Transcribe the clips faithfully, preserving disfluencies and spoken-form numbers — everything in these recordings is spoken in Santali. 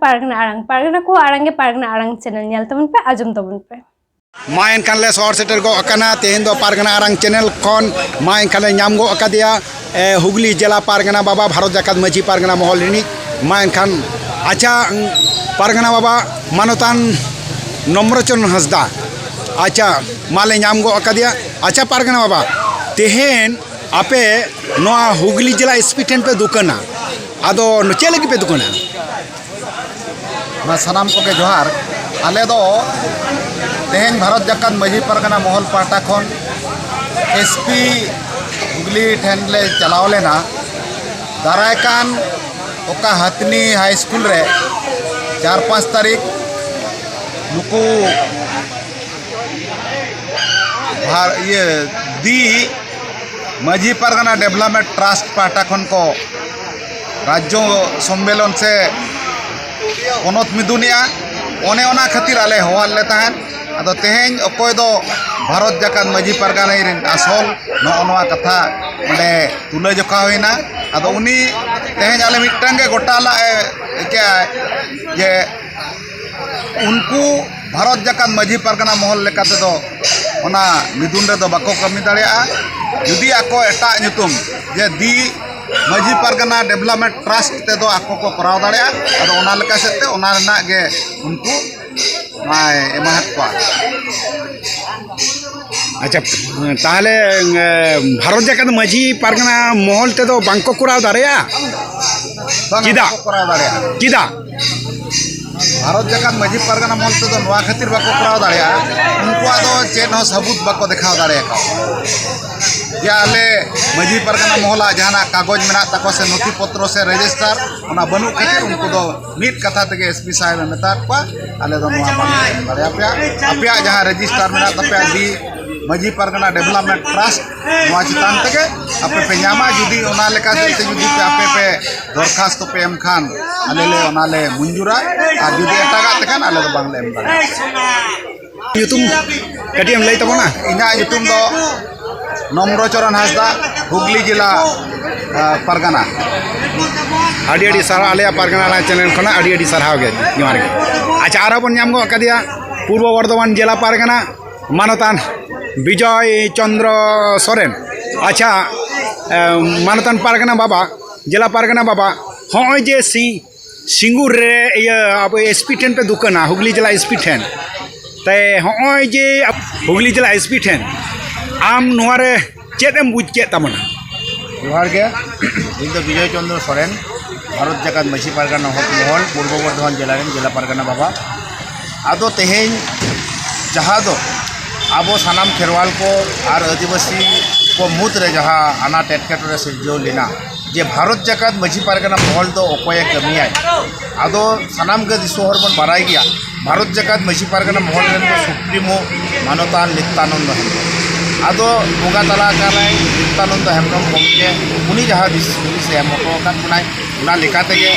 ᱯᱟᱨᱜᱟᱱᱟ ᱟᱲᱟᱝ, ᱯᱟᱨᱜᱟᱱᱟ ᱠᱚᱣᱟᱜ ᱟᱲᱟᱝ ᱜᱮ ᱯᱟᱨᱜᱟᱱᱟ ᱟᱲᱟᱝ ᱪᱮᱱᱮᱞ, ᱧᱮᱞ ᱛᱟᱵᱚᱱ ᱯᱮ, ᱟᱸᱡᱚᱢ ᱛᱟᱵᱚᱱ ᱯᱮ᱾ ᱢᱟ ᱮᱱᱠᱷᱟᱱ ᱞᱮ ᱥᱚᱦᱚᱨ ᱥᱮᱴᱮᱨ ᱜᱚᱫ ᱟᱠᱟᱱᱟ᱾ ᱛᱮᱦᱮᱧ ᱫᱚ ᱯᱟᱨᱜᱟᱱᱟ ᱟᱲᱟᱝ ᱪᱮᱱᱮᱞ ᱠᱷᱚᱱ ᱢᱟ ᱮᱱᱠᱷᱟᱱ ᱞᱮ ᱧᱟᱢ ᱜᱚᱫ ᱟᱠᱟᱫᱮᱭᱟ, ᱮ, ᱦᱩᱜᱽᱞᱤ ᱡᱮᱞᱟ ᱯᱟᱨᱜᱟᱱᱟ ᱵᱟᱵᱟ, ᱵᱷᱟᱨᱚᱛ ᱡᱟᱠᱟᱛ ᱢᱟᱹᱡᱷᱤ ᱯᱟᱨᱜᱟᱱᱟ ᱢᱚᱦᱚᱞ ᱨᱤᱱᱤᱡ᱾ ᱢᱟ ᱮᱱᱠᱷᱟᱱ, ᱟᱪᱪᱷᱟ, ᱯᱟᱨᱜᱟᱱᱟ ᱵᱟᱵᱟ ᱢᱟᱱᱚᱛᱟᱱ ᱱᱚᱢᱨᱚᱪᱚᱨᱚᱱ ᱦᱟᱸᱥᱫᱟ, ᱟᱪᱪᱷᱟ, ᱢᱟᱞᱮ ᱧᱟᱢ ᱜᱚᱫ ᱟᱠᱟᱫᱮᱭᱟ᱾ ᱟᱪᱪᱷᱟ ᱯᱟᱨᱜᱟᱱᱟ ᱵᱟᱵᱟ, ᱛᱮᱦᱮᱧ ᱟᱯᱮ ᱱᱚᱣᱟ ᱦᱩᱜᱽᱞᱤ ᱡᱮᱞᱟ ᱮᱥ ᱯᱤ ᱴᱷᱮᱱ ᱯᱮ ᱫᱩᱠᱟᱹᱱᱟ, ᱟᱫᱚ ᱪᱮᱫ ᱞᱟᱹᱜᱤᱫ ᱯᱮ ᱫᱩᱠᱟᱹᱱᱟ? ᱢᱟ ᱥᱟᱱᱟᱢ ᱠᱚᱜᱮ ᱡᱚᱦᱟᱨ᱾ ᱟᱞᱮ ᱫᱚ ᱛᱮᱦᱮᱧ ᱵᱷᱟᱨᱚᱛ ᱡᱟᱠᱟᱛ ᱢᱟᱹᱡᱷᱤ ᱯᱟᱨᱜᱟᱱᱟ ᱢᱚᱦᱚᱞ ᱯᱟᱦᱴᱟ ᱠᱷᱚᱱ ᱮᱥ ᱯᱤ ᱦᱩᱜᱽᱞᱤ ᱴᱷᱮᱱ ᱞᱮ ᱪᱟᱞᱟᱣ ᱞᱮᱱᱟ᱾ ᱫᱟᱨᱟᱭ ᱠᱟᱱ ᱚᱠᱟ ᱦᱟᱛᱱᱤ ᱦᱟᱭ ᱥᱠᱩᱞ ᱨᱮ ᱪᱟᱨ ᱯᱟᱸᱪ ᱛᱟᱹᱨᱤᱠᱷ ᱱᱩᱠᱩ ᱵᱷᱟᱨ-, ᱤᱭᱟᱹ, ᱫᱤ ᱢᱟᱹᱡᱷᱤ ᱯᱟᱨᱜᱟᱱᱟ ᱰᱮᱵᱷᱞᱚᱯᱢᱮᱱᱴ ᱴᱨᱟᱥᱴ ᱯᱟᱦᱴᱟ ᱠᱷᱚᱱ ᱠᱚ ᱨᱟᱡᱽᱡᱚ ᱥᱚᱢᱢᱮᱞᱚᱱ ᱥᱮ ᱯᱚᱱᱚᱛ ᱢᱤᱫᱩᱱᱮᱜᱼᱟ᱾ ᱚᱱᱮ ᱚᱱᱟ ᱠᱷᱟᱹᱛᱤᱨ ᱟᱞᱮ ᱦᱚᱦᱚᱣᱟᱫ ᱞᱮ ᱛᱟᱦᱮᱸᱫ᱾ ᱟᱫᱚ ᱛᱮᱦᱮᱧ ᱚᱠᱚᱭ ᱫᱚ ᱵᱷᱟᱨᱚᱛ ᱡᱟᱠᱟᱛ ᱢᱟᱹᱡᱷᱤ ᱯᱟᱨᱜᱟᱱᱟ ᱨᱮᱱ ᱟᱥᱚᱞ ᱱᱚᱜᱼᱚ ᱱᱚᱣᱟ ᱠᱟᱛᱷᱟ ᱚᱸᱰᱮ ᱛᱩᱞᱟᱹ ᱡᱚᱠᱷᱟ ᱦᱩᱭᱱᱟ᱾ ᱟᱫᱚ ᱩᱱᱤ ᱛᱮᱦᱮᱧ ᱟᱞᱮ ᱢᱤᱫᱴᱟᱝ ᱜᱮ ᱜᱚᱴᱟ ᱞᱟᱜ ᱮ ᱟᱹᱭᱠᱟᱹᱜᱼᱟ ᱡᱮ ᱩᱱᱠᱩ ᱵᱷᱟᱨᱚᱛ ᱡᱟᱠᱟᱛ ᱢᱟᱹᱡᱷᱤ ᱯᱟᱨᱜᱟᱱᱟ ᱢᱚᱦᱚᱞ ᱞᱮᱠᱟ ᱛᱮᱫᱚ ᱚᱱᱟ ᱢᱤᱫᱩᱱ ᱨᱮᱫᱚ ᱵᱟᱠᱚ ᱠᱟᱹᱢᱤ ᱫᱟᱲᱮᱭᱟᱜᱼᱟ᱾ ᱡᱩᱫᱤ ᱟᱠᱚ ᱮᱴᱟᱜ ᱧᱩᱛᱩᱢ ᱡᱮ ᱫᱤ ᱢᱟᱹᱡᱷᱤ ᱯᱟᱨᱜᱟᱱᱟ ᱰᱮᱵᱷᱞᱚᱯᱢᱮᱱᱴ ᱴᱨᱟᱥᱴ ᱛᱮᱫᱚ ᱟᱠᱚ ᱠᱚ ᱠᱚᱨᱟᱣ ᱫᱟᱲᱮᱭᱟᱜᱼᱟ᱾ ᱟᱫᱚ ᱚᱱᱟ ᱞᱮᱠᱟ ᱥᱮᱫ ᱛᱮ ᱚᱱᱟ ᱨᱮᱱᱟᱜ ᱜᱮ ᱩᱱᱠᱩ ᱱᱚᱣᱟᱭ ᱮᱢᱟᱦᱟᱫ ᱠᱚᱣᱟ᱾ ᱟᱪᱪᱷᱟ, ᱛᱟᱦᱚᱞᱮ, ᱮ, ᱵᱷᱟᱨᱚᱛ ᱡᱟᱠᱟᱛ ᱢᱟᱹᱡᱷᱤ ᱯᱟᱨᱜᱟᱱᱟ ᱢᱚᱦᱚᱞ ᱛᱮᱫᱚ ᱵᱟᱝᱠᱚ ᱠᱚᱨᱟᱣ ᱫᱟᱲᱮᱭᱟᱜᱼᱟ? ᱵᱟᱝ, ᱪᱮᱫᱟᱜ? ᱵᱟᱠᱚ ᱠᱚᱨᱟᱣ ᱫᱟᱲᱮᱭᱟᱜᱼᱟ᱾ ᱪᱮᱫᱟᱜ? ᱵᱷᱟᱨᱚᱛ ᱡᱟᱠᱟᱛ ᱢᱟᱹᱡᱷᱤ ᱯᱟᱨᱜᱟᱱᱟ ᱢᱚᱦᱚᱞ ᱛᱮᱫᱚ ᱱᱚᱣᱟ ᱠᱷᱟᱹᱛᱤᱨ ᱵᱟᱠᱚ ᱠᱚᱨᱟᱣ ᱫᱟᱲᱮᱭᱟᱜᱼᱟ, ᱩᱱᱠᱩᱣᱟᱜ ᱫᱚ ᱪᱮᱫ ᱦᱚᱸ ᱥᱟᱹᱵᱩᱛ ᱵᱟᱠᱚ ᱫᱮᱠᱷᱟᱣ ᱫᱟᱲᱮᱭᱟᱠᱟᱫᱟ᱾ ᱡᱮ ᱟᱞᱮ ᱢᱟᱹᱡᱷᱤ ᱯᱟᱨᱜᱟᱱᱟ ᱢᱚᱦᱚᱞᱟᱜ ᱡᱟᱦᱟᱱᱟᱜ ᱠᱟᱜᱚᱡᱽ ᱢᱮᱱᱟᱜ ᱛᱟᱠᱚᱣᱟ ᱥᱮ ᱱᱚᱛᱷᱤ ᱯᱚᱛᱨᱚ ᱥᱮ ᱨᱮᱡᱤᱥᱴᱟᱨ, ᱚᱱᱟ ᱵᱟᱹᱱᱩᱜ ᱠᱷᱟᱹᱛᱤᱨ ᱩᱱᱠᱩ ᱫᱚ ᱢᱤᱫ ᱠᱟᱛᱷᱟ ᱛᱮᱜᱮ ᱮᱥ ᱯᱤ ᱥᱟᱦᱮᱵᱽ ᱮ ᱢᱮᱛᱟᱫ ᱠᱚᱣᱟ, ᱟᱞᱮ ᱫᱚ ᱱᱚᱣᱟ ᱵᱟᱝᱞᱮ ᱮᱢ ᱫᱟᱲᱮᱭᱟᱯᱮᱭᱟ᱾ ᱟᱯᱮᱭᱟᱜ ᱡᱟᱦᱟᱸ ᱨᱮᱡᱤᱥᱴᱟᱨ ᱢᱮᱱᱟᱜ ᱛᱟᱯᱮᱭᱟ ᱫᱤ ᱢᱟᱹᱡᱷᱤ ᱯᱟᱨᱜᱟᱱᱟ ᱰᱮᱵᱷᱞᱚᱯᱢᱮᱱᱴ ᱴᱨᱟᱥᱴ, ᱱᱚᱣᱟ ᱪᱮᱛᱟᱱ ᱛᱮᱜᱮ ᱟᱯᱮ ᱯᱮ ᱧᱟᱢᱟ᱾ ᱡᱩᱫᱤ ᱚᱱᱟ ᱞᱮᱠᱟᱛᱮ ᱡᱩᱫᱤ ᱯᱮ ᱟᱯᱮ ᱯᱮ ᱫᱚᱨᱠᱷᱟᱥᱛᱚ ᱯᱮ ᱮᱢ ᱠᱷᱟᱱ ᱟᱞᱮ ᱞᱮ ᱚᱱᱟ ᱞᱮ ᱢᱚᱧᱡᱩᱨᱟ, ᱟᱨ ᱡᱩᱫᱤ ᱮᱴᱟᱜᱟᱜ ᱛᱮᱠᱷᱟᱱ ᱟᱞᱮ ᱫᱚ ᱵᱟᱝᱞᱮ ᱮᱢ ᱫᱟᱲᱮᱭᱟᱜᱼᱟ᱾ ᱧᱩᱛᱩᱢ ᱠᱟᱹᱴᱤᱡ ᱮᱢ ᱞᱟᱹᱭ ᱛᱟᱵᱚᱱᱟ? ᱤᱧᱟᱹᱜ ᱧᱩᱛᱩᱢ ᱫᱚ ᱱᱚᱢᱨᱚᱪᱚᱨᱚᱱ ᱦᱟᱸᱥᱫᱟ, ᱦᱩᱜᱽᱞᱤ ᱡᱮᱞᱟ, ᱟ, ᱯᱟᱨᱜᱟᱱᱟ᱾ ᱟᱹᱰᱤ ᱟᱹᱰᱤ ᱥᱟᱨᱦᱟᱣ, ᱟᱞᱮᱭᱟᱜ ᱯᱟᱨᱜᱟᱱᱟ ᱟᱞᱟᱝ ᱪᱮᱱᱮᱞ ᱠᱷᱚᱱᱟᱜ ᱟᱹᱰᱤ ᱟᱹᱰᱤ ᱥᱟᱨᱦᱟᱣ ᱜᱮ, ᱡᱚᱦᱟᱨ ᱜᱮ᱾ ᱟᱪᱪᱷᱟ, ᱟᱨᱦᱚᱸ ᱵᱚᱱ ᱧᱟᱢ ᱜᱚᱫ ᱠᱟᱫᱮᱭᱟ ᱯᱩᱨᱵᱚ ᱵᱚᱨᱫᱷᱚᱢᱟᱱ ᱡᱮᱞᱟ ᱯᱟᱨᱜᱟᱱᱟ ᱢᱟᱱᱚᱛᱟᱱ ᱵᱤᱡᱚᱭ ᱪᱚᱱᱫᱨᱚ ᱥᱚᱨᱮᱱ᱾ ᱟᱪᱪᱷᱟ, ᱮ, ᱢᱟᱱᱚᱛᱟᱱ ᱯᱟᱨᱜᱟᱱᱟ ᱵᱟᱵᱟ, ᱡᱮᱞᱟ ᱯᱟᱨᱜᱟᱱᱟ ᱵᱟᱵᱟ, ᱦᱚᱸᱜᱼᱚᱭ ᱡᱮ ᱥᱤ-, ᱥᱤᱸᱜᱩᱨ ᱨᱮ ᱤᱭᱟᱹ ᱟᱵᱚ ᱮᱥᱯᱤ ᱴᱷᱮᱱ ᱯᱮ ᱫᱩᱠᱟᱹᱱᱟ, ᱦᱩᱜᱽᱞᱤ ᱡᱮᱞᱟ ᱮᱥᱯᱤ ᱴᱷᱮᱱ, ᱛᱮ ᱦᱚᱸᱜᱼᱚᱭ ᱡᱮ ᱦᱩᱜᱽᱞᱤ ᱡᱮᱞᱟ ᱮᱥᱯᱤ ᱴᱷᱮᱱ ᱟᱢ ᱱᱚᱣᱟ ᱨᱮ ᱪᱮᱫ ᱮᱢ ᱵᱩᱡᱽ ᱠᱮᱫ ᱛᱟᱵᱚᱱᱟ? ᱡᱚᱦᱟᱨ ᱜᱮ, ᱤᱧ ᱫᱚ ᱵᱤᱡᱚᱭ ᱪᱚᱱᱫᱨᱚ ᱥᱚᱨᱮᱱ, ᱵᱷᱟᱨᱚᱛ ᱡᱟᱠᱟᱛ ᱢᱟᱹᱡᱷᱤ ᱯᱟᱨᱜᱟᱱᱟ ᱦᱚᱠ ᱢᱚᱦᱚᱞ, ᱯᱩᱨᱵᱚ ᱵᱚᱨᱫᱷᱚᱢᱟᱱ ᱡᱮᱞᱟ ᱨᱮᱱ ᱡᱮᱞᱟ ᱯᱟᱨᱜᱟᱱᱟ ᱵᱟᱵᱟ᱾ ᱟᱫᱚ ᱛᱮᱦᱮᱧ ᱡᱟᱦᱟᱸ ᱫᱚ ᱟᱵᱚ ᱥᱟᱱᱟᱢ ᱠᱷᱮᱨᱣᱟᱞ ᱠᱚ ᱟᱨ ᱟᱹᱫᱤᱵᱟᱹᱥᱤ ᱠᱚ ᱢᱩᱫᱽᱨᱮ ᱡᱟᱦᱟᱸ ᱟᱱᱟᱴ ᱮᱴᱠᱮᱴᱚᱬᱮ ᱥᱤᱨᱡᱟᱹᱣ ᱞᱮᱱᱟ, ᱡᱮ ᱵᱷᱟᱨᱚᱛ ᱡᱟᱠᱟᱛ ᱢᱟᱹᱡᱷᱤ ᱯᱟᱨᱜᱟᱱᱟ ᱢᱚᱦᱚᱞ ᱫᱚ ᱚᱠᱚᱭᱮ ᱠᱟᱹᱢᱤᱭᱟᱭ, ᱟᱫᱚ ᱥᱟᱱᱟᱢ ᱜᱮ ᱫᱤᱥᱚᱢ ᱦᱚᱲ ᱵᱚᱱ ᱵᱟᱲᱟᱭ ᱜᱮᱭᱟ, ᱵᱷᱟᱨᱚᱛ ᱡᱟᱠᱟᱛ ᱢᱟᱹᱡᱷᱤ ᱯᱟᱨᱜᱟᱱᱟ ᱢᱚᱦᱚᱞ ᱨᱮᱱ ᱫᱚ ᱥᱩᱯᱨᱤᱢᱳ ᱢᱟᱱᱚᱛᱟᱱ ᱱᱤᱛᱭᱟᱱᱚᱱᱫᱚ ᱦᱮᱢᱵᱨᱚᱢ᱾ ᱟᱫᱚ ᱵᱚᱸᱜᱟ ᱛᱟᱞᱟ ᱟᱠᱟᱱᱟᱭ ᱱᱤᱛᱭᱟᱱᱚᱱᱫᱚ ᱦᱮᱢᱵᱨᱚᱢ ᱜᱚᱢᱠᱮ, ᱩᱱᱤ ᱡᱟᱦᱟᱸ ᱫᱤᱥ ᱦᱩᱫᱤᱥᱮ ᱮᱢ ᱦᱚᱴᱚ ᱟᱠᱟᱫ ᱵᱚᱱᱟᱭ, ᱚᱱᱟ ᱞᱮᱠᱟ ᱛᱮᱜᱮ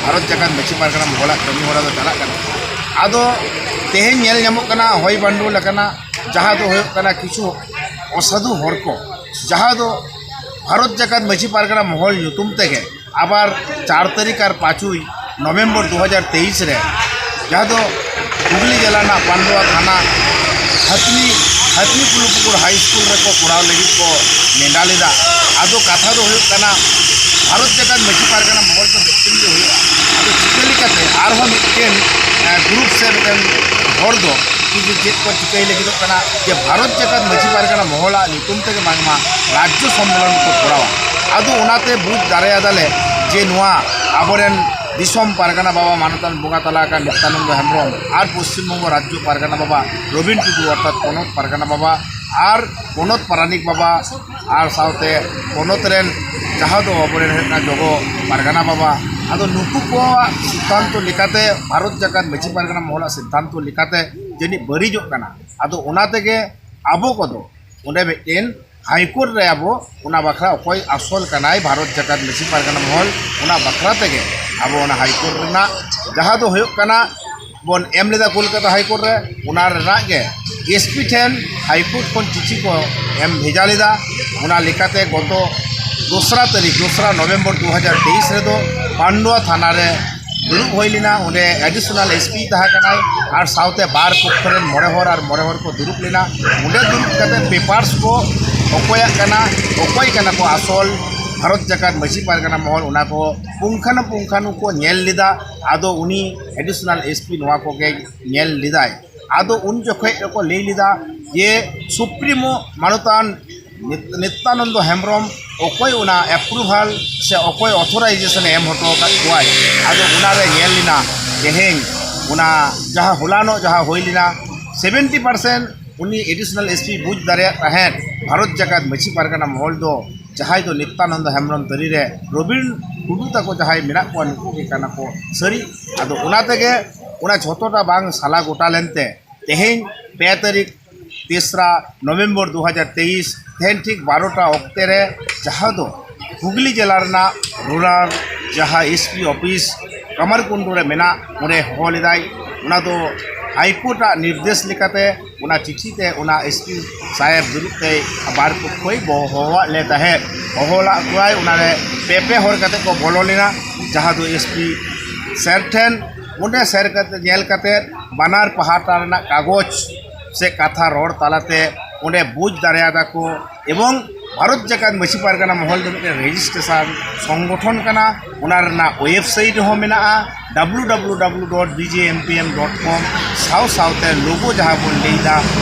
ᱵᱷᱟᱨᱚᱛ ᱡᱟᱠᱟᱛ ᱢᱟᱹᱡᱷᱤ ᱯᱟᱨᱜᱟᱱᱟ ᱢᱚᱦᱚᱞᱟᱜ ᱠᱟᱹᱢᱤ ᱦᱚᱨᱟ ᱫᱚ ᱪᱟᱞᱟᱜ ᱠᱟᱱᱟ᱾ ᱟᱫᱚ ᱛᱮᱦᱮᱧ ᱧᱮᱞ ᱧᱟᱢᱚᱜ ᱠᱟᱱᱟ, ᱦᱚᱭ ᱵᱟᱱᱰᱳᱞ ᱟᱠᱟᱱᱟ, ᱡᱟᱦᱟᱸ ᱫᱚ ᱦᱩᱭᱩᱜ ᱠᱟᱱᱟ ᱠᱤᱪᱷᱩ ᱚᱥᱟᱫᱷᱩ ᱦᱚᱲ ᱠᱚ, ᱡᱟᱦᱟᱸ ᱫᱚ ᱵᱷᱟᱨᱚᱛ ᱡᱟᱠᱟᱛ ᱢᱟᱹᱡᱷᱤ ᱯᱟᱨᱜᱟᱱᱟ ᱢᱚᱦᱚᱞ ᱧᱩᱛᱩᱢ ᱛᱮᱜᱮ ᱟᱵᱟᱨ ᱪᱟᱨ ᱛᱟᱹᱨᱤᱠᱷ ᱟᱨ ᱯᱟᱸᱪᱩᱭ ᱱᱚᱵᱷᱮᱢᱵᱚᱨ ᱫᱩ ᱦᱟᱡᱟᱨ ᱛᱮᱭᱤᱥ ᱨᱮ, ᱡᱟᱦᱟᱸ ᱫᱚ ᱦᱩᱜᱽᱞᱤ ᱡᱮᱞᱟ ᱨᱮᱱᱟᱜ ᱯᱟᱱᱰᱩᱣᱟ ᱛᱷᱟᱱᱟ ᱦᱟᱹᱛᱱᱤ, ᱦᱟᱹᱛᱱᱤ ᱯᱩᱞᱩ ᱯᱩᱠᱩᱨ ᱦᱟᱭ ᱥᱠᱩᱞ ᱨᱮᱠᱚ ᱠᱚᱨᱟᱣ ᱞᱟᱹᱜᱤᱫ ᱠᱚ ᱱᱮᱰᱟ ᱞᱮᱫᱟ᱾ ᱟᱫᱚ ᱠᱟᱛᱷᱟ ᱫᱚ ᱦᱩᱭᱩᱜ ᱠᱟᱱᱟ, ᱵᱷᱟᱨᱚᱛ ᱡᱟᱠᱟᱛ ᱢᱟᱹᱡᱷᱤ ᱯᱟᱨᱜᱟᱱᱟ ᱢᱚᱦᱚᱞ ᱫᱚ ᱢᱤᱫᱴᱮᱱ ᱜᱮ ᱦᱩᱭᱩᱜᱼᱟ᱾ ᱟᱫᱚ ᱪᱤᱠᱟᱹ ᱞᱮᱠᱟᱛᱮ ᱟᱨᱦᱚᱸ ᱢᱤᱫᱴᱮᱱ, ᱮ, ᱜᱨᱩᱯ ᱥᱮ ᱢᱤᱫᱴᱮᱱ ᱦᱚᱲ ᱫᱚ ᱠᱤ ᱪᱮᱫ ᱠᱚ ᱪᱤᱠᱟᱹᱭ ᱞᱟᱹᱜᱤᱫᱚᱜ ᱠᱟᱱᱟ, ᱡᱮ ᱵᱷᱟᱨᱚᱛ ᱡᱟᱠᱟᱛ ᱢᱟᱹᱡᱷᱤ ᱯᱟᱨᱜᱟᱱᱟ ᱢᱚᱦᱚᱞᱟᱜ ᱧᱩᱛᱩᱢ ᱛᱮᱜᱮ ᱵᱟᱝᱢᱟ ᱨᱟᱡᱽᱡᱚ ᱥᱚᱢᱢᱮᱞᱚᱱ ᱠᱚ ᱠᱚᱨᱟᱣᱟ᱾ ᱟᱫᱚ ᱚᱱᱟᱛᱮ ᱵᱩᱡᱽ ᱫᱟᱲᱮᱭᱟᱫᱟᱞᱮ ᱡᱮ ᱱᱚᱣᱟ ᱟᱵᱚᱨᱮᱱ ᱫᱤᱥᱚᱢ ᱯᱟᱨᱜᱟᱱᱟ ᱵᱟᱵᱟ ᱢᱟᱱᱚᱛᱟᱱ ᱵᱚᱸᱜᱟ ᱛᱟᱞᱟ ᱟᱠᱟᱱ ᱱᱤᱛᱭᱟᱱᱚᱱᱫᱚ ᱦᱮᱢᱵᱨᱚᱢ ᱟᱨ ᱯᱚᱥᱪᱤᱢ ᱵᱚᱝᱜᱚ ᱨᱟᱡᱽᱡᱚ ᱯᱟᱨᱜᱟᱱᱟ ᱵᱟᱵᱟ ᱨᱚᱵᱤᱱ ᱴᱩᱰᱩ ᱚᱨᱛᱷᱟᱛ ᱯᱚᱱᱚᱛ ᱯᱟᱨᱜᱟᱱᱟ ᱵᱟᱵᱟ ᱟᱨ ᱯᱚᱱᱚᱛ ᱯᱟᱨᱟᱱᱤᱠ ᱵᱟᱵᱟ ᱟᱨ ᱥᱟᱶᱛᱮ ᱯᱚᱱᱚᱛ ᱨᱮᱱ ᱡᱟᱦᱟᱸ ᱫᱚ ᱟᱵᱚᱨᱮᱱ ᱦᱩᱭᱩᱜ ᱠᱟᱱᱟ ᱡᱚᱜᱚ ᱯᱟᱨᱜᱟᱱᱟ ᱵᱟᱵᱟ, ᱟᱫᱚ ᱱᱩᱠᱩ ᱠᱚᱣᱟᱜ ᱥᱤᱫᱽᱫᱷᱟᱱᱛᱚ ᱞᱮᱠᱟᱛᱮ, ᱵᱷᱟᱨᱚᱛ ᱡᱟᱠᱟᱛ ᱢᱟᱹᱡᱷᱤ ᱯᱟᱨᱜᱟᱱᱟ ᱢᱚᱦᱚᱞᱟᱜ ᱥᱤᱫᱽᱫᱷᱟᱱᱛᱚ ᱞᱮᱠᱟᱛᱮ ᱡᱟᱹᱱᱤᱡ ᱵᱟᱹᱲᱤᱡᱚᱜ ᱠᱟᱱᱟ᱾ ᱟᱫᱚ ᱚᱱᱟ ᱛᱮᱜᱮ ᱟᱵᱚ ᱠᱚᱫᱚ ᱚᱸᱰᱮ ᱢᱤᱫᱴᱮᱱ ᱦᱟᱭᱠᱳᱨᱴ ᱨᱮ ᱟᱵᱚ ᱚᱱᱟ ᱵᱟᱠᱷᱨᱟ ᱚᱠᱚᱭ ᱟᱥᱚᱞ ᱠᱟᱱᱟᱭ ᱵᱷᱟᱨᱚᱛ ᱡᱟᱠᱟᱛ ᱢᱟᱹᱡᱷᱤ ᱯᱟᱨᱜᱟᱱᱟ ᱢᱚᱦᱚᱞ, ᱚᱱᱟ ᱵᱟᱠᱷᱨᱟ ᱛᱮᱜᱮ ᱟᱵᱚ ᱚᱱᱟ ᱦᱟᱭᱠᱳᱨᱴ ᱨᱮᱱᱟᱜ ᱡᱟᱦᱟᱸ ᱫᱚ ᱦᱩᱭᱩᱜ ᱠᱟᱱᱟ ᱵᱚᱱ ᱮᱢ ᱞᱮᱫᱟ ᱠᱳᱞᱠᱟᱛᱟ ᱦᱟᱭᱠᱳᱨᱴ ᱨᱮ, ᱚᱱᱟ ᱨᱮᱱᱟᱜ ᱜᱮ ᱮᱥᱯᱤ ᱴᱷᱮᱱ ᱦᱟᱭᱠᱳᱨᱴ ᱠᱷᱚᱱ ᱪᱤᱴᱷᱤ ᱠᱚ ᱮᱢ ᱵᱷᱮᱡᱟ ᱞᱮᱫᱟ᱾ ᱚᱱᱟ ᱞᱮᱠᱟᱛᱮ ᱜᱚᱛᱚ ᱫᱚᱥᱨᱟ ᱛᱟᱹᱨᱤᱠᱷ, ᱫᱚᱥᱨᱟ ᱱᱚᱵᱷᱮᱢᱵᱚᱨ ᱫᱩ ᱦᱟᱡᱟᱨ ᱛᱮᱭᱤᱥ ᱨᱮᱫᱚ ᱯᱟᱱᱰᱩᱣᱟ ᱛᱷᱟᱱᱟ ᱨᱮ ᱫᱩᱲᱩᱵ ᱦᱩᱭ ᱞᱮᱱᱟ᱾ ᱚᱸᱰᱮ ᱮᱰᱤᱥᱚᱱᱟᱞ ᱮᱥᱯᱤ ᱛᱟᱦᱮᱸ ᱠᱟᱱᱟᱭ ᱟᱨ ᱥᱟᱶᱛᱮ ᱵᱟᱨ ᱯᱚᱠᱠᱷᱚ ᱨᱮᱱ ᱢᱚᱬᱮ ᱦᱚᱲ ᱟᱨ ᱢᱚᱬᱮ ᱦᱚᱲ ᱠᱚ ᱫᱩᱲᱩᱵ ᱞᱮᱱᱟ᱾ ᱚᱸᱰᱮ ᱫᱩᱲᱩᱵ ᱠᱟᱛᱮ ᱯᱮᱯᱟᱨᱥ ᱠᱚ ᱚᱠᱚᱭᱟᱜ ᱠᱟᱱᱟ, ᱚᱠᱚᱭ ᱠᱟᱱᱟ ᱠᱚ ᱟᱥᱚᱞ ᱵᱷᱟᱨᱚᱛ ᱡᱟᱠᱟᱛ ᱢᱟᱹᱡᱷᱤ ᱯᱟᱨᱜᱟᱱᱟ ᱢᱚᱦᱚᱞ, ᱚᱱᱟ ᱠᱚ ᱯᱩᱝᱠᱷᱟᱱᱩᱯᱩᱝᱠᱷᱟᱱᱩ ᱠᱚ ᱧᱮᱞ ᱞᱮᱫᱟ᱾ ᱟᱫᱚ ᱩᱱᱤ ᱮᱰᱤᱥᱚᱱᱟᱞ ᱮᱥᱯᱤ ᱱᱚᱣᱟ ᱠᱚᱜᱮ ᱧᱮᱞ ᱞᱮᱫᱟᱭ᱾ ᱟᱫᱚ ᱩᱱ ᱡᱚᱠᱷᱚᱡ ᱫᱚᱠᱚ ᱞᱟᱹᱭ ᱞᱮᱫᱟ ᱡᱮ ᱥᱩᱯᱨᱤᱢᱳ ᱢᱟᱱᱚᱛᱟᱱ ᱱᱤᱛ-, ᱱᱤᱛᱭᱟᱱᱚᱱᱫᱚ ᱦᱮᱢᱵᱨᱚᱢ ᱚᱠᱚᱭ ᱚᱱᱟ ᱮᱯᱨᱩᱵᱷᱟᱞ ᱥᱮ ᱚᱠᱚᱭ ᱚᱛᱷᱚᱨᱟᱭᱡᱮᱥᱚᱱ ᱮ ᱮᱢ ᱦᱚᱴᱚ ᱟᱠᱟᱫ ᱠᱚᱣᱟᱭ᱾ ᱟᱫᱚ ᱚᱱᱟᱨᱮ ᱧᱮᱞ ᱞᱮᱱᱟ ᱛᱮᱦᱮᱧ ᱚᱱᱟ ᱡᱟᱦᱟᱸ ᱦᱚᱞᱟᱱᱚᱜ ᱡᱟᱦᱟᱸ ᱦᱩᱭ ᱞᱮᱱᱟ, ᱥᱮᱵᱷᱮᱱᱴᱤ ᱯᱟᱨᱥᱮᱱᱴ ᱩᱱᱤ ᱮᱰᱤᱥᱚᱱᱟᱞ ᱮᱥᱯᱤ ᱵᱩᱡᱽ ᱫᱟᱲᱮᱭᱟᱜ ᱛᱟᱦᱮᱸᱫ ᱵᱷᱟᱨᱚᱛ ᱡᱟᱠᱟᱛ ᱢᱟᱹᱡᱷᱤ ᱯᱟᱨᱜᱟᱱᱟ ᱢᱚᱦᱚᱞ ᱫᱚ ᱡᱟᱦᱟᱸᱭ ᱫᱚ ᱱᱤᱛᱭᱟᱱᱚᱱᱫᱚ ᱦᱮᱢᱵᱨᱚᱢ ᱛᱟᱹᱨᱤ ᱨᱮ ᱨᱚᱵᱤᱱ ᱴᱩᱰᱩ ᱛᱟᱠᱚ ᱡᱟᱦᱟᱸᱭ ᱢᱮᱱᱟᱜ ᱠᱚᱣᱟ, ᱱᱩᱠᱩ ᱜᱮ ᱠᱟᱱᱟ ᱠᱚ ᱥᱟᱹᱨᱤ᱾ ᱟᱫᱚ ᱚᱱᱟ ᱛᱮᱜᱮ ᱚᱱᱟ ᱡᱷᱚᱛᱚᱴᱟ ᱵᱟᱝ ᱥᱟᱞᱟ ᱜᱚᱴᱟ ᱞᱮᱱᱛᱮ ᱛᱮᱦᱮᱧ ᱯᱮ ᱛᱟᱹᱨᱤᱠᱷ ᱛᱮᱥᱨᱟ ᱱᱚᱵᱷᱮᱢᱵᱚᱨ ᱫᱩ ᱦᱟᱡᱟᱨ ᱛᱮᱭᱤᱥ ᱛᱮᱦᱮᱧ ᱴᱷᱤᱠ ᱵᱟᱨᱚᱴᱟ ᱚᱠᱛᱮ ᱨᱮ ᱡᱟᱦᱟᱸ ᱫᱚ ᱦᱩᱜᱽᱞᱤ ᱡᱮᱞᱟ ᱨᱮᱱᱟᱜ ᱨᱩᱨᱟᱞ ᱡᱟᱦᱟᱸ ᱮᱥᱯᱤ ᱚᱯᱷᱤᱥ ᱠᱟᱢᱟᱨᱠᱩᱱᱰᱩ ᱨᱮ ᱢᱮᱱᱟᱜ, ᱚᱸᱰᱮ ᱦᱚᱦᱚ ᱞᱮᱫᱟᱭ᱾ ᱚᱱᱟ ᱫᱚ ᱦᱟᱭᱠᱳᱨᱴ ᱟᱜ ᱱᱤᱨᱫᱮᱥ ᱞᱮᱠᱟᱛᱮ ᱚᱱᱟ ᱪᱤᱴᱷᱤ ᱛᱮ ᱚᱱᱟ ᱮᱥᱯᱤ ᱥᱟᱦᱮᱵᱽ ᱫᱩᱲᱩᱵ ᱛᱮ ᱵᱟᱨ ᱯᱚᱠᱠᱷᱚᱭ ᱵᱚ-, ᱦᱚᱦᱚᱣᱟᱫ ᱞᱮ ᱛᱟᱦᱮᱸᱫ᱾ ᱦᱚᱦᱚᱣᱟᱫ ᱠᱚᱣᱟᱭ, ᱚᱱᱟᱨᱮ ᱯᱮ ᱯᱮ ᱦᱚᱲ ᱠᱟᱛᱮ ᱠᱚ ᱵᱚᱞᱚ ᱞᱮᱱᱟ, ᱡᱟᱦᱟᱸ ᱫᱚ ᱮᱥᱯᱤ ᱥᱮᱨ ᱴᱷᱮᱱ᱾ ᱚᱸᱰᱮ ᱥᱮᱨ ᱠᱟᱛᱮ ᱧᱮᱞ ᱠᱟᱛᱮ ᱵᱟᱱᱟᱨ ᱯᱟᱦᱴᱟ ᱨᱮᱱᱟᱜ ᱠᱟᱜᱚᱡᱽ ᱥᱮ ᱠᱟᱛᱷᱟ ᱨᱚᱲ ᱛᱟᱞᱟᱛᱮ ᱚᱸᱰᱮ ᱵᱩᱡᱽ ᱫᱟᱲᱮᱭᱟᱫᱟ ᱠᱚ᱾ ᱮᱵᱚᱝ ᱵᱷᱟᱨᱚᱛ ᱡᱟᱠᱟᱛ ᱢᱟᱹᱡᱷᱤ ᱯᱟᱨᱜᱟᱱᱟ ᱢᱚᱦᱚᱞ ᱫᱚ ᱢᱤᱫᱴᱮᱱ ᱨᱮᱡᱤᱥᱴᱨᱮᱥᱚᱱ ᱥᱚᱝᱜᱚᱴᱷᱚᱱ ᱠᱟᱱᱟ᱾ ᱚᱱᱟ ᱨᱮᱱᱟᱜ ᱣᱮᱵᱥᱟᱭᱤᱴ ᱦᱚᱸ ᱢᱮᱱᱟᱜᱼᱟ, W W W dot B J M P M dot com. ᱥᱟᱶ ᱥᱟᱶᱛᱮ ᱞᱳᱜᱳ ᱡᱟᱦᱟᱸ ᱵᱚᱱ ᱞᱟᱹᱭᱫᱟ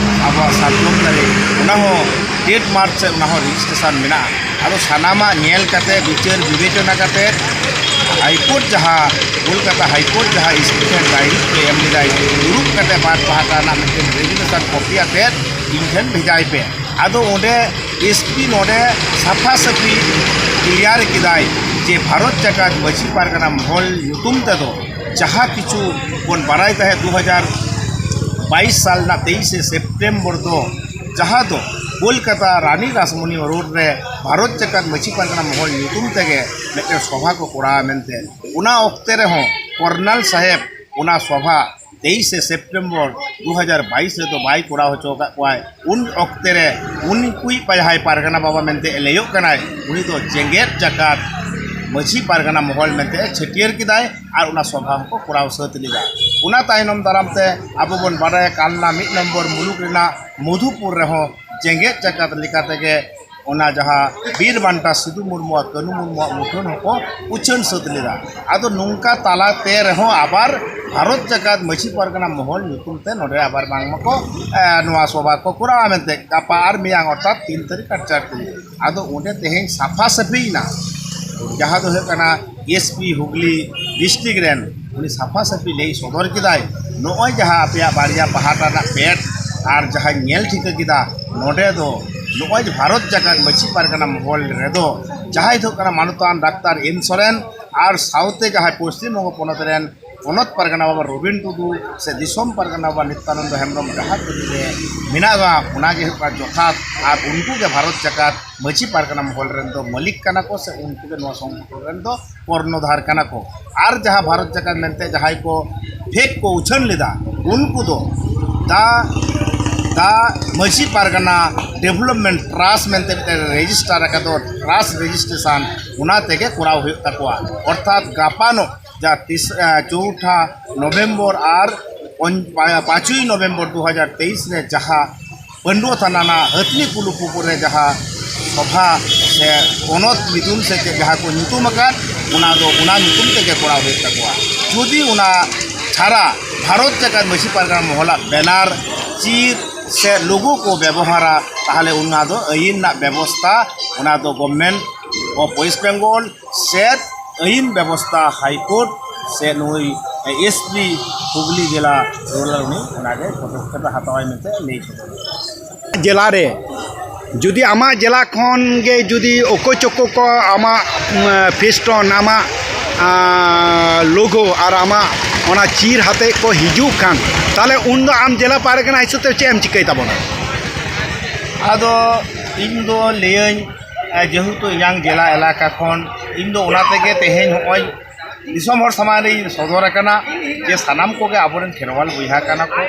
ᱟᱵᱚᱣᱟᱜ ᱥᱟᱨᱡᱚᱢ ᱫᱟᱨᱮ, ᱚᱱᱟ ᱦᱚᱸ ᱰᱮᱴ ᱢᱟᱨᱪ ᱥᱮᱫ ᱚᱱᱟ ᱦᱚᱸ ᱨᱮᱡᱤᱥᱴᱨᱮᱥᱚᱱ ᱢᱮᱱᱟᱜᱼᱟ᱾ ᱟᱫᱚ ᱥᱟᱱᱟᱢᱟᱜ ᱧᱮᱞ ᱠᱟᱛᱮ, ᱵᱤᱪᱟᱹᱨ ᱵᱤᱵᱮᱪᱚᱱᱟ ᱠᱟᱛᱮ, ᱦᱟᱭᱠᱳᱨᱴ ᱡᱟᱦᱟᱸ ᱠᱳᱞᱠᱟᱛᱟ ᱦᱟᱭᱠᱳᱨᱴ ᱡᱟᱦᱟᱸ ᱮᱥᱯᱤ ᱴᱷᱮᱱ ᱰᱟᱭᱨᱮᱠᱴ ᱠᱚ ᱮᱢ ᱞᱮᱫᱟᱭ, ᱫᱩᱲᱩᱵ ᱠᱟᱛᱮ ᱵᱟᱨ ᱯᱟᱦᱴᱟ ᱨᱮᱱᱟᱜ ᱢᱤᱫᱴᱮᱱ ᱨᱮᱡᱤᱜᱱᱮᱥᱚᱱ ᱠᱚᱯᱤ ᱟᱛᱮ ᱤᱧ ᱴᱷᱮᱱ ᱵᱷᱮᱡᱟᱭ ᱯᱮ᱾ ᱟᱫᱚ ᱚᱸᱰᱮ ᱮᱥᱯᱤ ᱱᱚᱰᱮ ᱥᱟᱯᱷᱟ ᱥᱟᱹᱯᱷᱤ ᱠᱞᱤᱭᱟᱨ ᱠᱮᱫᱟᱭ ᱡᱮ ᱵᱷᱟᱨᱚᱛ ᱡᱟᱠᱟᱛ ᱢᱟᱹᱡᱷᱤ ᱯᱟᱨᱜᱟᱱᱟ ᱢᱚᱦᱚᱞ ᱧᱩᱛᱩᱢ ᱛᱮᱫᱚ ᱡᱟᱦᱟᱸ ᱠᱤᱪᱷᱩ ᱵᱚᱱ ᱵᱟᱲᱟᱭ ᱛᱟᱦᱮᱸᱫ ᱫᱩ ᱦᱟᱡᱟᱨ ᱵᱟᱭᱤᱥ ᱥᱟᱞ ᱨᱮᱱᱟᱜ ᱛᱮᱭᱤᱥᱮ ᱥᱮᱯᱴᱮᱢᱵᱚᱨ ᱫᱚ, ᱡᱟᱦᱟᱸ ᱫᱚ ᱠᱳᱞᱠᱟᱛᱟ ᱨᱟᱱᱤ ᱨᱟᱥᱢᱚᱱᱤ ᱨᱳᱰ ᱨᱮ ᱵᱷᱟᱨᱚᱛ ᱡᱟᱠᱟᱛ ᱢᱟᱹᱡᱷᱤ ᱯᱟᱨᱜᱟᱱᱟ ᱢᱚᱦᱚᱞ ᱧᱩᱛᱩᱢ ᱛᱮᱜᱮ ᱢᱤᱫᱴᱮᱱ ᱥᱚᱵᱷᱟ ᱠᱚ ᱠᱚᱨᱟᱣᱟ ᱢᱮᱱᱛᱮ, ᱚᱱᱟ ᱚᱠᱛᱮ ᱨᱮᱦᱚᱸ ᱠᱚᱨᱱᱟᱞ ᱥᱟᱦᱮᱵᱽ ᱚᱱᱟ ᱥᱚᱵᱷᱟ ᱛᱮᱭᱤᱥᱮ ᱥᱮᱯᱴᱮᱢᱵᱚᱨ ᱫᱩ ᱦᱟᱡᱟᱨ ᱵᱟᱭᱤᱥ ᱨᱮᱫᱚ ᱵᱟᱭ ᱠᱚᱨᱟᱣ ᱦᱚᱪᱚ ᱟᱠᱟᱫ ᱠᱚᱣᱟᱭ᱾ ᱩᱱ ᱚᱠᱛᱮ ᱨᱮ ᱩᱱᱤ ᱠᱩᱭᱤᱡ ᱯᱟᱭᱦᱟᱭ ᱯᱟᱨᱜᱟᱱᱟ ᱵᱟᱵᱟ ᱢᱮᱱᱛᱮ ᱞᱟᱹᱭᱚᱜ ᱠᱟᱱᱟᱭ, ᱩᱱᱤ ᱫᱚ ᱡᱮᱜᱮᱛ ᱡᱟᱠᱟᱛ ᱢᱟᱹᱡᱷᱤ ᱯᱟᱨᱜᱟᱱᱟ ᱢᱚᱦᱚᱞ ᱢᱮᱱᱛᱮ ᱪᱷᱟᱹᱴᱭᱟᱹᱨ ᱠᱮᱫᱟᱭ ᱟᱨ ᱚᱱᱟ ᱥᱚᱵᱷᱟ ᱦᱚᱸᱠᱚ ᱠᱚᱨᱟᱣ ᱥᱟᱹᱛ ᱞᱮᱫᱟ᱾ ᱚᱱᱟ ᱛᱟᱭᱱᱚᱢ ᱫᱟᱨᱟᱢ ᱛᱮ ᱟᱵᱚ ᱵᱚᱱ ᱵᱟᱰᱟᱭᱟ, ᱠᱟᱞᱱᱟ ᱢᱤᱫ ᱱᱚᱢᱵᱚᱨ ᱢᱩᱞᱩᱠ ᱨᱮᱱᱟᱜ ᱢᱚᱫᱷᱩᱯᱩᱨ ᱨᱮᱦᱚᱸ ᱡᱮᱜᱮᱛ ᱡᱟᱠᱟᱛ ᱞᱮᱠᱟ ᱛᱮᱜᱮ ᱚᱱᱟ ᱡᱟᱦᱟᱸ ᱵᱤᱨ ᱵᱟᱱᱴᱟ ᱥᱤᱫᱩ ᱢᱩᱨᱢᱩᱣᱟᱜ ᱠᱟᱹᱱᱩ ᱢᱩᱨᱢᱩᱣᱟᱜ ᱢᱩᱴᱷᱟᱹᱱ ᱦᱚᱸᱠᱚ ᱩᱪᱷᱟᱹᱱ ᱥᱟᱹᱛ ᱞᱮᱫᱟ᱾ ᱟᱫᱚ ᱱᱚᱝᱠᱟ ᱛᱟᱞᱟᱛᱮ ᱨᱮᱦᱚᱸ ᱟᱵᱟᱨ ᱵᱷᱟᱨᱚᱛ ᱡᱟᱠᱟᱛ ᱢᱟᱹᱡᱷᱤ ᱯᱟᱨᱜᱟᱱᱟ ᱢᱚᱦᱚᱞ ᱧᱩᱛᱩᱢ ᱛᱮ ᱱᱚᱰᱮ ᱟᱵᱟᱨ ᱵᱟᱝᱢᱟᱠᱚ, ᱮ, ᱱᱚᱣᱟ ᱥᱚᱵᱷᱟ ᱠᱚ ᱠᱚᱨᱟᱣᱟ ᱢᱮᱱᱛᱮ ᱜᱟᱯᱟ ᱟᱨ ᱢᱮᱭᱟᱝ, ᱚᱨᱛᱷᱟᱛ ᱛᱤᱱ ᱛᱟᱹᱨᱤᱠᱷ ᱟᱨ ᱪᱟᱨ ᱛᱟᱹᱨᱤᱠᱷ᱾ ᱟᱫᱚ ᱚᱸᱰᱮ ᱛᱮᱦᱮᱧ ᱥᱟᱯᱷᱟ ᱥᱟᱹᱯᱷᱤᱭᱮᱱᱟ, ᱡᱟᱦᱟᱸ ᱫᱚ ᱦᱩᱭᱩᱜ ᱠᱟᱱᱟ ᱮᱥ ᱯᱤ ᱦᱩᱜᱽᱞᱤ ᱰᱤᱥᱴᱨᱤᱠᱴ ᱨᱮᱱ, ᱩᱱᱤ ᱥᱟᱯᱷᱟ ᱥᱟᱹᱯᱷᱤ ᱞᱟᱹᱭ ᱥᱚᱫᱚᱨ ᱠᱮᱫᱟᱭ, ᱱᱚᱜᱼᱚᱭ ᱡᱟᱦᱟᱸ ᱟᱯᱮᱭᱟᱜ ᱵᱟᱨᱭᱟ ᱯᱟᱦᱴᱟ ᱨᱮᱱᱟᱜ ᱯᱮᱴ ᱟᱨ ᱡᱟᱦᱟᱸᱧ ᱧᱮᱞ ᱴᱷᱤᱠᱟᱹ ᱠᱮᱫᱟ, ᱱᱚᱰᱮ ᱫᱚ ᱱᱚᱜᱼᱚᱭ ᱡᱮ ᱵᱷᱟᱨᱚᱛ ᱡᱟᱠᱟᱛ ᱢᱟᱹᱡᱷᱤ ᱯᱟᱨᱜᱟᱱᱟ ᱢᱚᱦᱚᱞ ᱨᱮᱫᱚ ᱡᱟᱦᱟᱸᱭ ᱫᱚ ᱦᱩᱭᱩᱜ ᱠᱟᱱᱟ ᱢᱟᱱᱚᱛᱟᱱ ᱰᱟᱠᱛᱟᱨ ᱮᱢ ᱥᱚᱨᱮᱱ ᱟᱨ ᱥᱟᱶᱛᱮ ᱡᱟᱦᱟᱸᱭ ᱯᱚᱥᱪᱤᱢ ᱵᱚᱝᱜᱚ ᱯᱚᱱᱚᱛ ᱨᱮᱱ ᱯᱚᱱᱚᱛ ᱯᱟᱨᱜᱟᱱᱟ ᱵᱟᱵᱟ ᱨᱚᱵᱤᱱ ᱴᱩᱰᱩ ᱥᱮ ᱫᱤᱥᱚᱢ ᱯᱟᱨᱜᱟᱱᱟ ᱵᱟᱵᱟ ᱱᱤᱛᱭᱟᱱᱚᱱᱫᱚ ᱦᱮᱢᱵᱨᱚᱢ ᱡᱟᱦᱟᱸ ᱠᱟᱹᱢᱤ ᱨᱮ ᱢᱮᱱᱟᱜᱼᱟ, ᱚᱱᱟᱜᱮ ᱦᱩᱭᱩᱜ ᱠᱟᱱᱟ ᱡᱚᱛᱷᱟᱛ᱾ ᱟᱨ ᱩᱱᱠᱩ ᱜᱮ ᱵᱷᱟᱨᱚᱛ ᱡᱟᱠᱟᱛ ᱢᱟᱹᱡᱷᱤ ᱯᱟᱨᱜᱟᱱᱟ ᱢᱚᱦᱚᱞ ᱨᱮᱱ ᱫᱚ ᱢᱟᱹᱞᱤᱠ ᱠᱟᱱᱟ ᱠᱚ, ᱥᱮ ᱩᱱᱠᱩ ᱜᱮ ᱱᱚᱣᱟ ᱥᱚᱝᱜᱚᱴᱷᱚᱱ ᱨᱮᱱ ᱫᱚ ᱠᱚᱨᱱᱚᱫᱷᱟᱨ ᱠᱟᱱᱟ ᱠᱚ᱾ ᱟᱨ ᱡᱟᱦᱟᱸ ᱵᱷᱟᱨᱚᱛ ᱡᱟᱠᱟᱛ ᱢᱮᱱᱛᱮ ᱡᱟᱦᱟᱸᱭ ᱠᱚ ᱯᱷᱮᱠ ᱠᱚ ᱩᱪᱷᱟᱹᱱ ᱞᱮᱫᱟ, ᱩᱱᱠᱩ ᱫᱚ ᱫᱟ ᱫᱟ ᱢᱟᱹᱡᱷᱤ ᱯᱟᱨᱜᱟᱱᱟ ᱰᱮᱵᱷᱞᱚᱯᱢᱮᱱᱴ ᱴᱨᱟᱥᱴ ᱢᱮᱱᱛᱮ ᱢᱤᱫᱴᱮᱱ ᱨᱮᱡᱤᱥᱴᱟᱨ ᱟᱠᱟᱫ ᱫᱚ, ᱴᱨᱟᱥᱴ ᱨᱮᱡᱤᱥᱴᱨᱮᱥᱚᱱ, ᱚᱱᱟ ᱛᱮᱜᱮ ᱠᱚᱨᱟᱣ ᱦᱩᱭᱩᱜ ᱛᱟᱠᱚᱣᱟ᱾ ᱚᱨᱛᱷᱟᱛ ᱜᱟᱯᱟᱱᱚᱜ ᱡᱟᱦᱟᱸ ᱛᱤᱥ, ᱮ, ᱪᱳᱣᱴᱷᱟ ᱱᱚᱵᱷᱮᱢᱵᱚᱨ ᱟᱨ ᱯᱚᱧ-, ᱯᱟ-, ᱯᱟᱸᱪᱩᱭ ᱱᱚᱵᱷᱮᱢᱵᱚᱨ ᱫᱩ ᱦᱟᱡᱟᱨ ᱛᱮᱭᱤᱥ ᱨᱮ ᱡᱟᱦᱟᱸ ᱯᱟᱹᱱᱰᱩᱣᱟ ᱛᱷᱟᱱᱟ ᱨᱮᱱᱟᱜ ᱦᱟᱹᱛᱱᱤ ᱠᱩᱞᱩ ᱯᱩᱠᱩᱨ ᱨᱮ ᱡᱟᱦᱟᱸ ᱥᱚᱵᱷᱟ ᱥᱮ ᱯᱚᱱᱚᱛ ᱧᱩᱛᱩᱢ ᱥᱮ ᱪᱮᱫ ᱡᱟᱦᱟᱸ ᱠᱚ ᱧᱩᱛᱩᱢ ᱟᱠᱟᱫ, ᱚᱱᱟ ᱫᱚ ᱚᱱᱟ ᱧᱩᱛᱩᱢ ᱛᱮᱜᱮ ᱠᱚᱨᱟᱣ ᱦᱩᱭᱩᱜ ᱛᱟᱠᱚᱣᱟ᱾ ᱡᱩᱫᱤ ᱚᱱᱟ ᱪᱷᱟᱲᱟ ᱵᱷᱟᱨᱚᱛ ᱡᱟᱠᱟᱛ ᱢᱟᱹᱡᱷᱤ ᱯᱟᱨᱜᱟᱱᱟ ᱢᱚᱦᱚᱞᱟᱜ ᱵᱮᱱᱟᱨ, ᱪᱤᱨ ᱥᱮ ᱞᱳᱜᱳ ᱠᱚ ᱵᱮᱵᱚᱦᱟᱨᱟ, ᱛᱟᱦᱚᱞᱮ ᱚᱱᱟ ᱫᱚ ᱟᱹᱭᱤᱱ ᱨᱮᱱᱟᱜ ᱵᱮᱵᱚᱥᱛᱟ, ᱚᱱᱟ ᱫᱚ Government of West Bengal ᱥᱮ ᱟᱹᱭᱤᱱ ᱵᱮᱵᱚᱥᱛᱟ ᱦᱟᱭ ᱠᱳᱨᱴ ᱥᱮ ᱱᱩᱭ ᱮᱥ ᱯᱤ ᱦᱩᱜᱽᱞᱤ ᱡᱮᱞᱟ ᱨᱩᱨᱟᱞ ᱩᱱᱤ ᱚᱱᱟᱜᱮ ᱯᱚᱫᱚᱠᱷᱮᱯ ᱮ ᱦᱟᱛᱟᱣᱟᱭ ᱢᱮᱱᱛᱮ ᱞᱟᱹᱭ ᱥᱚᱫᱚᱨ᱾ ᱡᱮᱞᱟ ᱨᱮ ᱡᱩᱫᱤ ᱟᱢᱟᱜ ᱡᱮᱞᱟ ᱠᱷᱚᱱ ᱜᱮ ᱡᱩᱫᱤ ᱚᱠᱚᱭ ᱪᱚᱠᱚ ᱠᱚ ᱟᱢᱟᱜ, ᱩᱢ, ᱯᱷᱮᱥᱴᱚᱱ, ᱟᱢᱟᱜ, ᱟᱸ, ᱞᱳᱜᱳ ᱟᱨ ᱟᱢᱟᱜ ᱚᱱᱟ ᱪᱤᱨ ᱦᱟᱛᱮᱫ ᱠᱚ ᱦᱤᱡᱩᱜ ᱠᱷᱟᱱ, ᱛᱟᱦᱚᱞᱮ ᱩᱱᱫᱚ ᱟᱢ ᱡᱮᱞᱟ ᱯᱟᱨᱜᱟᱱᱟ ᱦᱤᱥᱟᱹᱵ ᱛᱮ ᱪᱮᱫ ᱮᱢ ᱪᱤᱠᱟᱹᱭ ᱛᱟᱵᱚᱱᱟ? ᱟᱫᱚ ᱤᱧ ᱫᱚ ᱞᱟᱹᱭᱟᱹᱧ, ᱮ, ᱡᱮᱦᱮᱛᱩ ᱤᱧᱟᱝ ᱡᱮᱞᱟ ᱮᱞᱟᱠᱟ ᱠᱷᱚᱱ, ᱤᱧ ᱫᱚ ᱚᱱᱟ ᱛᱮᱜᱮ ᱛᱮᱦᱮᱧ ᱦᱚᱸᱜᱼᱚᱭ ᱫᱤᱥᱚᱢ ᱦᱚᱲ ᱥᱟᱢᱟᱝ ᱨᱮᱧ ᱥᱚᱫᱚᱨ ᱟᱠᱟᱱᱟ ᱡᱮ ᱥᱟᱱᱟᱢ ᱠᱚᱜᱮ ᱟᱵᱚᱨᱮᱱ ᱠᱷᱮᱨᱣᱟᱞ ᱵᱚᱭᱦᱟ ᱠᱟᱱᱟ ᱠᱚ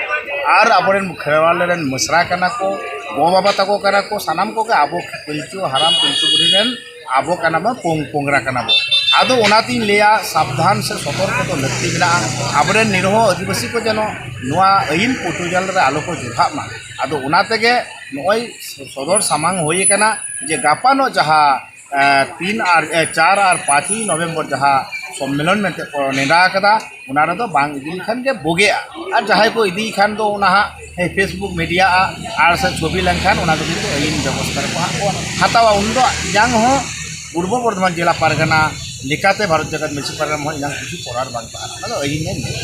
ᱟᱨ ᱟᱵᱚᱨᱮᱱ ᱠᱷᱮᱨᱣᱟᱞ ᱨᱮᱱ ᱢᱤᱥᱨᱟ ᱠᱟᱱᱟ ᱠᱚ, ᱜᱚ ᱵᱟᱵᱟ ᱛᱟᱠᱚ ᱠᱟᱱᱟ ᱠᱚ, ᱥᱟᱱᱟᱢ ᱠᱚᱜᱮ ᱟᱵᱚ ᱯᱤᱞᱪᱩ ᱦᱟᱲᱟᱢ ᱯᱤᱞᱪᱩ ᱵᱩᱲᱦᱤ ᱨᱮᱱ ᱟᱵᱚ ᱠᱟᱱᱟ ᱵᱚ, ᱯᱚᱝ ᱯᱚᱝᱜᱽᱨᱟ ᱠᱟᱱᱟ ᱵᱚ᱾ ᱟᱫᱚ ᱚᱱᱟᱛᱤᱧ ᱞᱟᱹᱭᱟ, ᱥᱟᱵᱫᱷᱟᱱ ᱥᱮ ᱥᱚᱛᱚᱨᱠᱚ ᱫᱚ ᱞᱟᱹᱠᱛᱤ ᱢᱮᱱᱟᱜᱼᱟ᱾ ᱟᱵᱚᱨᱮᱱ ᱱᱤᱨᱦᱚ ᱟᱹᱫᱤᱵᱟᱹᱥᱤ ᱠᱚ ᱡᱮᱱᱚ ᱱᱚᱣᱟ ᱟᱹᱭᱤᱱ ᱯᱚᱴᱩᱡᱟᱞ ᱨᱮ ᱟᱞᱚ ᱠᱚ ᱡᱚᱲᱦᱟᱜ ᱢᱟ᱾ ᱟᱫᱚ ᱚᱱᱟ ᱛᱮᱜᱮ ᱱᱚᱜᱼᱚᱭ ᱥᱚᱫᱚᱨ ᱥᱟᱢᱟᱝ ᱦᱩᱭ ᱟᱠᱟᱱᱟ ᱡᱮ ᱜᱟᱯᱟᱱᱚᱜ ᱡᱟᱦᱟᱸ, ᱮ, ᱛᱤᱱ ᱟᱨ, ᱮ, ᱪᱟᱨ ᱟᱨ ᱯᱟᱸᱪ ᱱᱚᱵᱷᱮᱢᱵᱚᱨ ᱡᱟᱦᱟᱸ ᱥᱚᱢᱢᱮᱞᱚᱱ ᱢᱮᱱᱛᱮ ᱠᱚ ᱱᱮᱰᱟ ᱟᱠᱟᱫᱟ, ᱚᱱᱟ ᱨᱮᱫᱚ ᱵᱟᱝ ᱤᱫᱤ ᱞᱮᱠᱷᱟᱱ ᱜᱮ ᱵᱩᱜᱤᱜᱼᱟ᱾ ᱟᱨ ᱡᱟᱦᱟᱸᱭ ᱠᱚ ᱤᱫᱤᱭ ᱠᱷᱟᱱ ᱫᱚ ᱚᱱᱟ ᱦᱟᱸᱜ, ᱦᱮᱸ, Facebook ᱢᱤᱰᱤᱭᱟ ᱟᱜ ᱟᱨ ᱥᱮ ᱪᱷᱚᱵᱤ ᱞᱮᱱᱠᱷᱟᱱ ᱚᱱᱟ ᱫᱚ ᱠᱤᱱᱛᱩ ᱟᱹᱭᱤᱱ ᱵᱮᱵᱚᱥᱛᱷᱟ ᱨᱮᱠᱚ ᱦᱟᱸᱜ ᱠᱚ ᱦᱟᱛᱟᱣᱟ᱾ ᱩᱱᱫᱚ ᱤᱧᱟᱝ ᱦᱚᱸ ᱯᱩᱨᱵᱚ ᱵᱚᱨᱫᱷᱚᱢᱟᱱ ᱡᱮᱞᱟ ᱯᱟᱨᱜᱟᱱᱟ ᱞᱮᱠᱟᱛᱮ ᱵᱷᱟᱨᱚᱛ ᱡᱟᱠᱟᱛ ᱢᱟᱹᱡᱷᱤ ᱯᱟᱨᱜᱟᱱᱟ ᱦᱚᱸ ᱤᱧᱟᱝ ᱠᱤᱪᱷᱩ ᱠᱚᱨᱟᱨ ᱵᱟᱝ ᱛᱟᱦᱮᱱᱟ, ᱚᱱᱟ ᱫᱚ ᱟᱹᱭᱤᱱ ᱮ ᱧᱮᱞᱟ᱾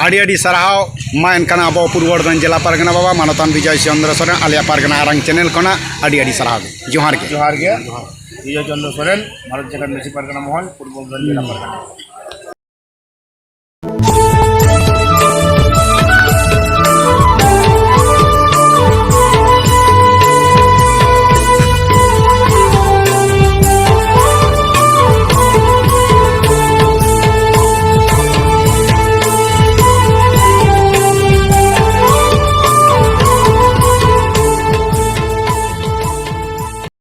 ᱟᱹᱰᱤ ᱟᱹᱰᱤ ᱥᱟᱨᱦᱟᱣ᱾ ᱢᱟ ᱮᱱᱠᱷᱟᱱ ᱟᱵᱚ ᱯᱩᱨᱵᱚ ᱵᱚᱨᱫᱷᱚᱢᱟᱱ ᱡᱮᱞᱟ ᱯᱟᱨᱜᱟᱱᱟ ᱵᱟᱵᱟ ᱢᱟᱱᱚᱛᱟᱱ ᱵᱤᱡᱚᱭ ᱪᱚᱱᱫᱨᱚ ᱥᱚᱨᱮᱱ ᱟᱞᱮᱭᱟᱜ ᱯᱟᱨᱜᱟᱱᱟ ᱟᱲᱟᱝ ᱪᱮᱱᱮᱞ ᱠᱷᱚᱱᱟᱜ ᱟᱹᱰᱤ ᱟᱹᱰᱤ ᱥᱟᱨᱦᱟᱣ ᱜᱮ᱾ ᱡᱚᱦᱟᱨ ᱜᱮ᱾ ᱡᱚᱦᱟᱨ ᱜᱮ᱾ ᱵᱤᱡᱚᱭ ᱪᱚᱱᱫᱨᱚ ᱥᱚᱨᱮᱱ, ᱵᱷᱟᱨᱚᱛ ᱡᱟᱠᱟᱛ ᱢᱟᱹᱡᱷᱤ ᱯᱟᱨᱜᱟᱱᱟ ᱢᱚᱦᱚᱞ, ᱯᱩᱨᱵᱚ ᱵᱚᱨᱫᱷᱚᱢᱟᱱ ᱡᱮᱞᱟ ᱯᱟᱨᱜᱟᱱᱟ᱾